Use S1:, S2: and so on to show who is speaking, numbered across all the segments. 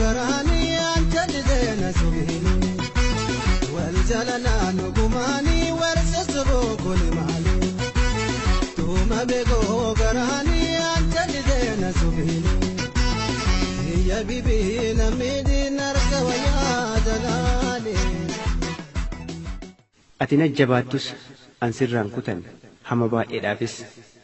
S1: garaanii anjallisee na subiini. Wal jaalalaa nugumaanii wal sassaaboo kuni maali? Tuuma beekoo garaanii anjallisee na subiini. Biyya bibii namni diinarra wayyaa jalaali.
S2: Ati na jabaattus an sirraan kutan hama baay'eedhaafis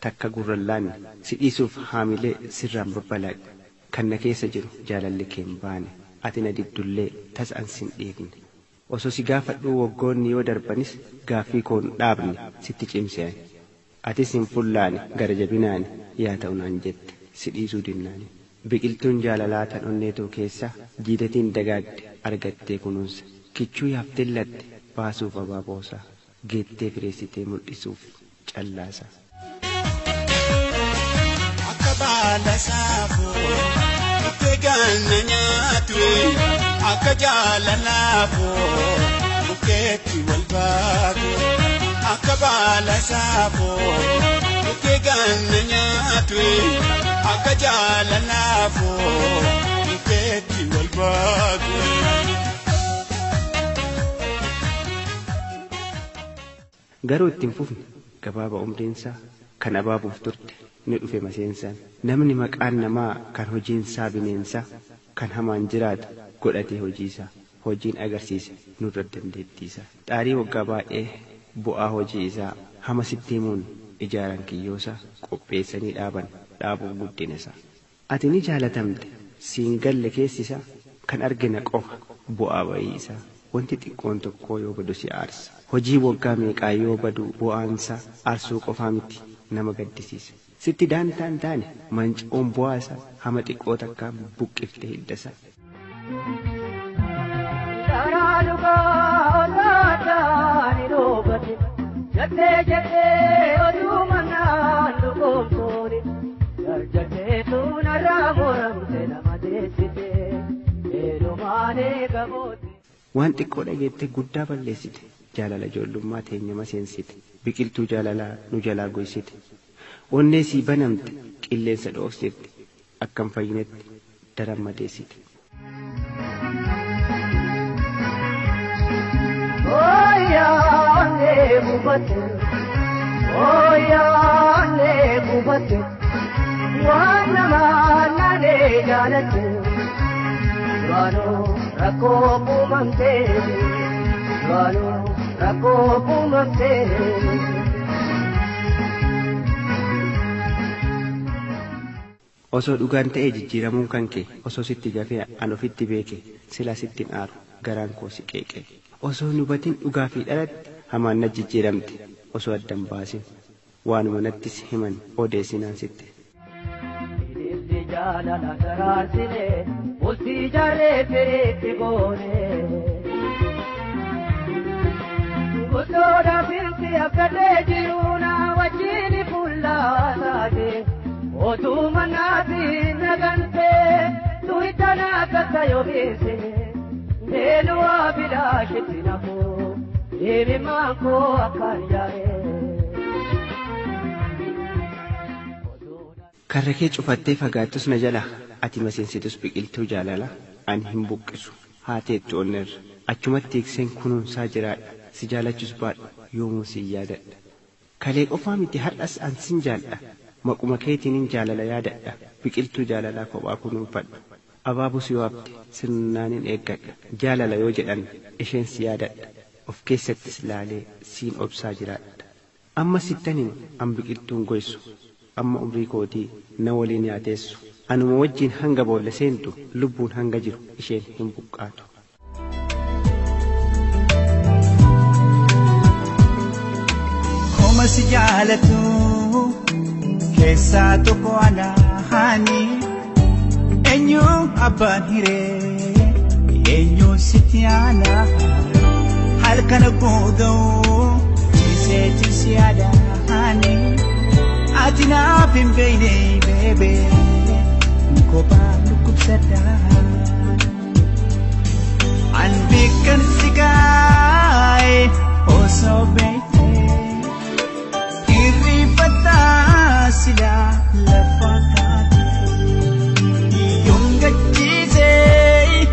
S2: takka gurrallaan si dhiisuuf haamilee sirraan babbalaaqe kan na keessa jiru jaalalli kee hin baane ati na diddullee tas an sin dhiifne osoo si gaafadhuu waggoonni yoo darbanis gaaffii koon dhaabne sitti cimse ani atis hin fullaane gara jabinaani yaa ta'u naan jette si dhiisuu dinnaani biqiltuun jaalalaa tan onneetoo keessa jiidatiin dagaagde argattee kunuunsa kichuu yaaftee latte baasuuf abaaboosaa geettee fireessitee mul'isuuf callaasaa.
S3: Akka baala saafoo itti ganna nyaatu akka jaalalaafoo bukkeetti wal baatu. Akka baala saafoo itti ganna nyaatu akka jaalalaafoo bukkeetti wal baatu.
S2: Garuu ittiin fufne gabaaba umriinsaa kan abaabuuf turte ni dhufe maseensaan namni maqaan namaa kan hojiinsaa bineensaa kan hamaan jiraatu godhatee hojiisaa hojiin agarsiise nurra dandeettiisaa xaarii waggaa baay'ee bu'aa hojii isaa hama sitti himuun ijaaran kiyyoosaa qopheessanii dhaaban dhaabuuf guddina isaa ati ni jaalatamte siin galle keessisaa kan argina qofa bu'aa bayii isaa wanti xiqqoon tokko yoo badu si aarsa hojii waggaa meeqaa yoo badu bu'aansaa aarsuu qofaa miti nama gaddisiisa sitti daantaan taane manca'uun bu'aa isaa hama xiqqoo takkaan buqqifte hiddasaa.
S4: Karaa dhugaa olaataan dhoobate jettee jettee oduu mannaan dhugoomsooni darjattee tuunarraa moramte nama deessite heerumaanee qaboote.
S2: Waan xiqqoo dhageettee guddaa balleessite jaalala ijoollummaa teenya maseensite biqiltuu jaalalaa nu jalaa goysite onnee sii banamte qilleensa dhoofsifte akkam fayyinetti daran madeessite.
S4: Ooyyaa buufate ooyyaa buufate waan namaa naanee jaalatte waanoo rakkoo uumamtee waanoo rakkoo uumamtee.
S2: Osoo dhugaan ta'ee jijjiiramuun kan kee osoo sitti gafee an ofitti beeke sila sitti hin aaru garaan koo si qeeqe osoo hin hubatin dhugaa fi dhalatti hamaan na jijjiiramte osoo addan baasin waanuma nattis himan odeessinaan sitti.
S4: Ililli jaalala daraarsine bultii jaarree firiitti goone. Guddoodha filti abdatee jiru na wajjin fuullaa Otuu manaafi nagantee tuhittana akka yoomiise beeluu bilaashitti nafuu deebimaan koo akkaan yaa'e.
S2: Karra kee cufattee fagaattus na jala ati maseensitus biqiltuu jaalala ani hin buqqisu haa teettu onnerra achumatti hiikseen kunuunsaa jiraadha si jaalachus baadhu yoomuu si yaadadha kalee qofaa miti har'as an sin jaaldha maquma keetiinin jaalala yaadadha biqiltuu jaalalaa kophaa kunuunfadha abaabus yoo hafte sirnaanin eeggadha jaalala yoo jedhan isheen si yaadadha of keessattis laalee siin obsaa jiraadha amma sittan hima an biqiltuun goysu amma umrii kootii na waliin yaateessu anuma wajjiin hanga boolla seentu lubbuun hanga jiru isheen hin buqqaatu.
S3: Koma si jaalatu keessaa tokko anaani eenyu abbaan hiree eenyu sitti aanaa halkan guuga'u ciisee ciisee adaani ati naaf hin beekne beebee kophaa dhukkubsadhaa an beekan si kaa'e osoo beektee irrifataa silaa lafa kaate yoon gachiisee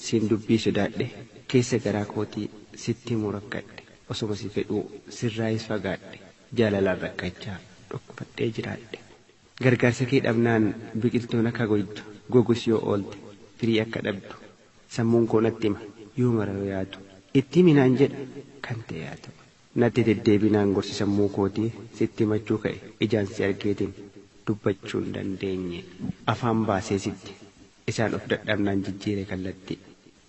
S2: Siin dubbii sodaadhe, keessa garaa kootii sitti himuu rakkadhe. Osoma si fedhuu sirraayis fagaadhe, jaalalaan rakkachaa dhukkubadhee jiraadhe. Gargaarsa kee dhabnaan biqiltuun akka goydu, gogus yoo oolte firii akka dhabdu, sammuun koo natti hima yoo mara yoo yaadu, itti himi naan jedha kan ta'e haa ta'u. Natti deddeebinaan gorsi sammuu kootii sitti himachuu ka'e, ijaan si argeetiin dubbachuu hin dandeenye. Afaan baasee sitti isaan of dadhabnaan jijjiire kallattii.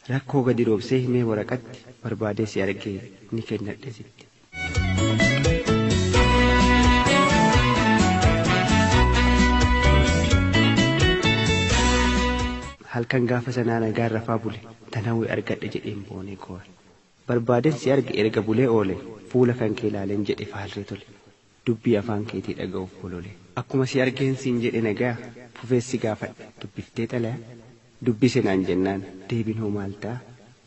S2: Rakkoo gadi roobsee himee waraqatti barbaadee si argee ni kennadhe sitti. Halkan gaafa sanaa nagaan rafaa bule, tan hawwi argadhe jedheen boonee koore. Barbaadeen si arge erga bulee oole, fuula kan kee ilaaleen jedhe faalree tole. Dubbii afaan keetii dhaga'uuf bolole. Akkuma si argeen siin jedhe nagaa, fufees si gaafadhe dubbiftee xalayaa. Dubbise naan jennaan deebiin hoo maal ta'a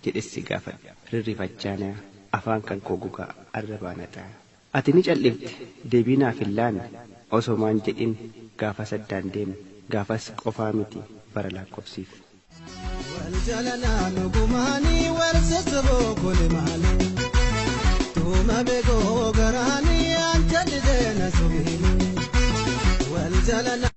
S2: jedhes si gaafadhe rirrifachaa naya, afaan kan koo gogaa arrabaa na xaaya. Ati ni callifte deebii naaf hin laanne, osoo maan jedhin gaafas addaan deemne, gaafas qofaa miti bara lakkoofsiif.
S1: Wal jalanaa nugumaanii wal sossoboo kuni maali? Tuuma beekoo garaanii an jallisee na subiini. Wal jalanaa.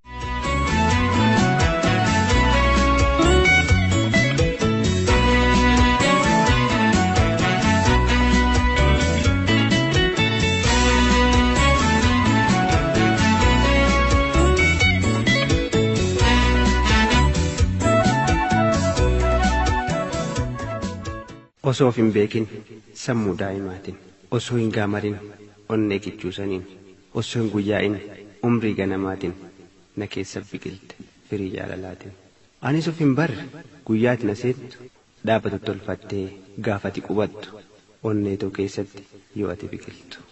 S2: Osoo of hin beekin sammuu daa'imaatiin, osoo hin gaamarin onnee kichuusaniin, osoo hin guyyaa'in umrii ganamaatiin na keessa biqilte firii jaalalaatiin. Anis of hin barre guyyaati na seentu, dhaabatu tolfattee gaafati qubattu, onnee too keessatti yoo ati biqiltu.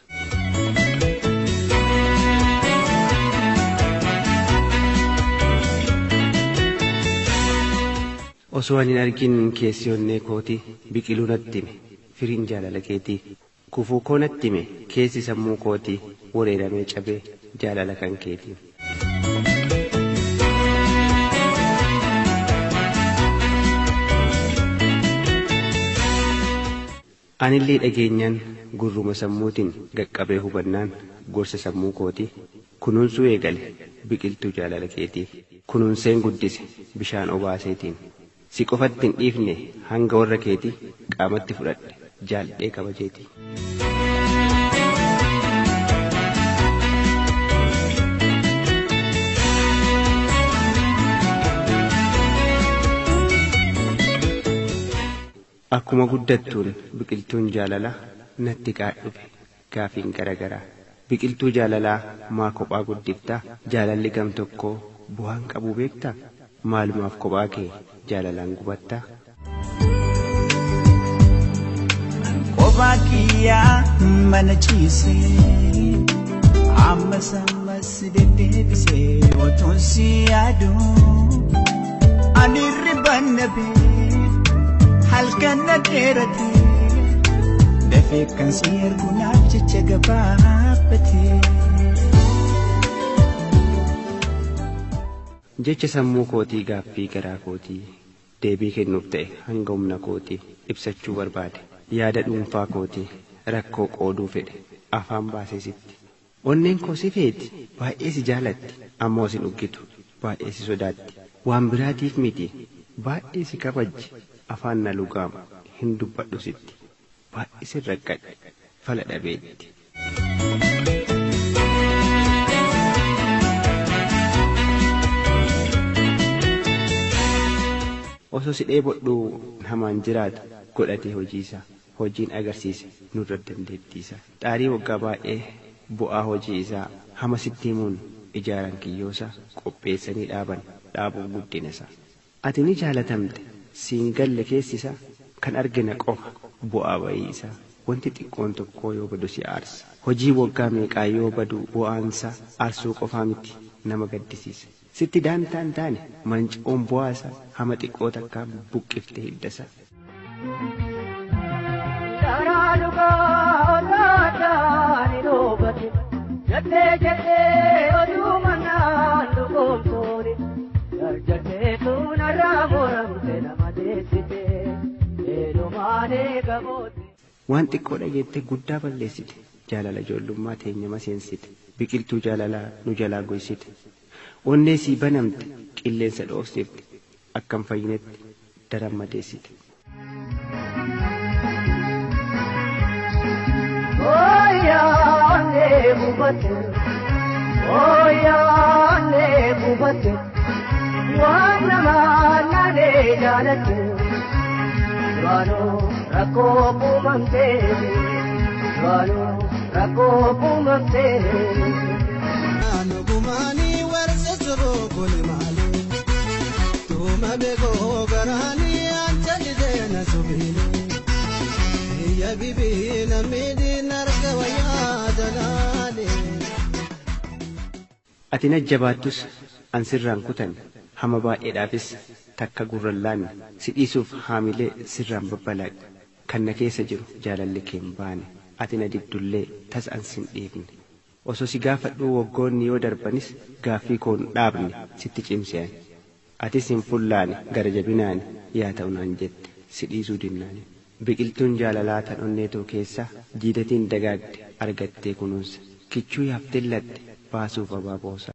S2: Osoo ani hin argin keessi onnee kootii biqiluu natti hime firiin jaalala keetii. Kufuu koo natti hime keessi sammuu kootii wareeramee cabee jaalala kan keetiin. Anillee dhageenyaan gurruma sammuutiin qaqqabee hubannaan gorsa sammuu kootii kunuunsuu eegale biqiltuu jaalala keetii. Kunuunseen guddise bishaan obaaseetiin. Si qofatti hin dhiifne hanga warra keetii qaamatti fudhadhe jaaldhee kabajeetii. Akkuma guddattuun biqiltuun jaalalaa natti ka'aa dhufe gaafiin garagaraa. Biqiltuu jaalalaa maa kophaa guddiftaa? Jaalalli gam tokkoo bu'aan qabu beektaa? Maalumaaf kophaa kee jaalalaan gubattaa?
S3: Kophaa kiyyaa mana ciisee ammas ammas deddeebisee otuun si yaadu ani riban dhabee halkan na dheerate dafee kan si ergu naaf jecha gabaabbatee.
S2: Jecha sammuu kootii gaaffii garaa kootii deebii kennuuf ta'e hanga humna kootii ibsachuu barbaade. Yaada dhuunfaa kootii rakkoo qooduu fedhe afaan baasee sitti. Onneen koo si feeti baay'ee si jaalatti, ammoo sin uggitu baay'ee si sodaatti. Waan biraatiif miti baay'ee si kabajji, afaan na lugaama hin dubbadhu sitti. Baay'ee sin rakkadhe fala dhabeetti. Osoo si dheebodhuu hamaan jiraatu godhatee hojiisa, hojiin agarsiise nurra dandeettiisa. Xaarii waggaa baay'ee bu'aa hojii isaa hama sitti himuun ijaaran kiyyoosa qopheessanii dhaaban dhaabuuf guddina isaa. Ati ni jaalatamte siin galle keessi isaa, kan argina qofa bu'aa bayii isaa. Wanti xiqqoon tokko yoo badu si aarsa. Hojii waggaa meeqaa yoo badu bu'aansaa aarsuu qofaa miti nama gaddisiisa. Sitti daantaa hin taane manca'uun bu'aa isaa hama xiqqoo takkaan buqqifte hidda isaa.
S4: Karaa dhugaa otoo ni dubbate jettee jettee oduu mannaan dhugoomsuuni jarjartee tuunarraa muramte nama deessite. meeqa boote.
S2: Waan xiqqoo dhageettee guddaa balleessite. Jaalala ijoollummaa teenya maseensite. Biqiltuu jaalalaa nu jalaa goysite. Onnee sii banamte qilleensa dhoofsifte. Akkam fayyinetti daran madeessite.
S4: Ooyyaanee buufate, ooyyaanee buufate, waan namaa naanee jaalatte. Duraanuu rakkoo uumamtee, duraanuu rakkoo uumamtee.
S1: Nugumaanii wal sossoboo kuni maali? Tuuma beekoo garaanii anjallisee na subiini. Iyya bibii namni arga wayyaa jalaali.
S2: Ati na jabaattus an sirraan kutan hama baay'eedhaafis takka gurrallaan si dhiisuuf haamilee sirraan babbalaaqe kan na keessa jiru jaalalli kee hin baane ati na diddullee tas an sin dhiifne osoo si gaafadhuu waggoonni yoo darbanis gaaffii koon dhaabne sitti cimse ani atis hin fullaane gara jabinaani yaa ta'u naan jette si dhiisuu dinnaani. Biqiltuun jaalalaa tan onneetoo keessa jiidatiin dagaagde argattee kunuunsa kichuu yaaftee latte baasuuf abaaboosa.